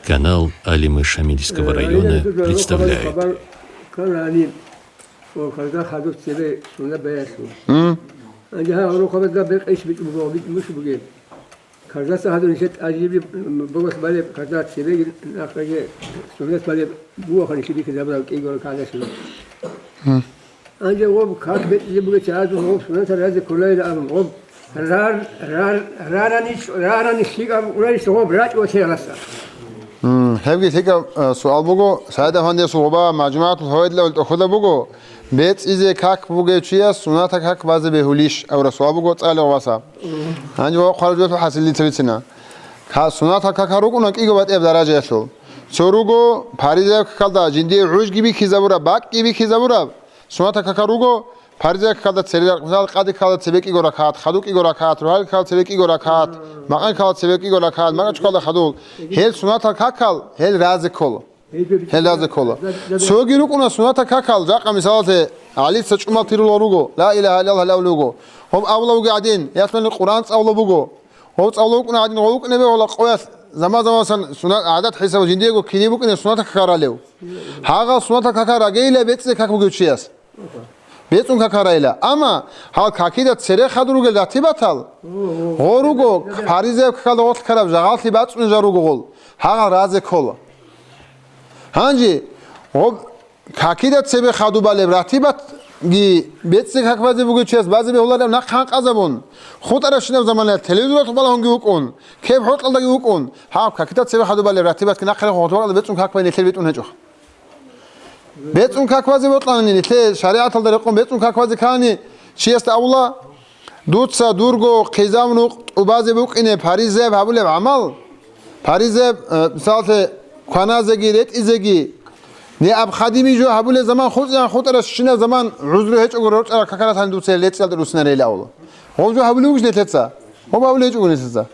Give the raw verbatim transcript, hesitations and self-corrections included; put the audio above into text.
Канал Алимы Шамильского района представляет. Канани, о, когда хадур цебе сунна баясу. М? Анжа ха, оно хабарда бекъиш бит буго, бит муш буге. Кардаса хадур нилъе тӀажиби богос балеб, карда цебеги нахъаги суннат балеб бугоха нилъе бихьизабураб кӀиго ракагӀаталъул. Гьанже гъоб как бетӀизе бугеца гьазул гъоб суннатал разе кколайилан абун гъоб рар-, рар-, раранищ-, раранищ лъикӀаб унарищ гъоб рачӀ ва сералъа. М, гьебги лъикӀаб, э, суал буго. СагӀид-афандиясул гъоба МажмугӀатул Фаваидалъул тӀохьуда буго, бецӀизе как бугев чияс суннатал как базе бегьулищ абураб суал буго цӀалев васа. Гьанже ва хъвараб жоялъул хӀасил дица бицина. Ка-, суннатал какал рукӀуна кӀиго батӀияб даражаялъул. Цо руго, паризаяб какалда жиндие гӀужги бихьизабураб, бакӀги бихьизабураб. Суннатал какал руго, паризаяб какалда цереракъ, мисал, къади какалда цебе кӀиго ракагӀат, хадуб кӀиго ракагӀат, рогьалил какалда цебе кӀиго ракагӀат, макъан какалда цебе кӀиго ракагӀат, макъачӀу какалда хадуб. Гьел суннатал какал, гьел разе ккола. Гьел разе ккола. Цоги рукӀуна суннатал какал, жакъа мисалалъе, ГӀалица чӀумал тирулал руго, ла илагьа иллаллагь абулев вуго. Гьоб абулев вуго гӀадин, ялъуни Къуръан цӀалулев вуго. Гьоб цӀалулев вукӀуна гӀадин, гьов вукӀунебе гьола къоялъ заман-заманасан суннат, гӀадат хӀисаб жиндиего кине букӀине суннатал какал ралев. Гьагъал суннатал какал рагейилан бецӀизе как бугев чияс. БецӀун какал райила. Амма гьал какида цере хадур ругел ратибатал, гъо руго, паризаяб какалда гъорлъ ккараб жагьаллъи бацӀцӀунел жал руго гъол, гьагъал разе ккола. Гьанже гъоб какида цебе хадуб балеб ратибатги бецӀизе как базе бугев чияс базе бегьулареб нахъ гьанкъазабун, хутӀарабщинаб заманаялъ телевизоралъухъ балагьунги вукӀун, кеб хӀоркьалдаги вукӀун, гьаб какида цебе хадуб балеб ратибатги нахъе хутӀбакъалда бецӀун как байин нилъер битӀун гьечӀо. БецӀун как базе бокьани, нилъее шаригӀаталда рекъон бецӀун как базе ккани, чиясда абула, дуца дурго хъизан-нукъ тӀубазе букӀине паризаяб гьабулеб гӀамал, паризаяб, э, мисалалъе, кваназеги, ретӀизеги, неабхадими жо гьабулеб заман хутӀигӀан хутӀарабщинаб заман гӀузру гьечӀого рорчӀарал какал ратани дуца гьел рецӀиялда руссинарейилан абула. Гъоб жо гьабулеб бугищ нилъеца? Гъоб гьабулеб гьечӀого нилъеца.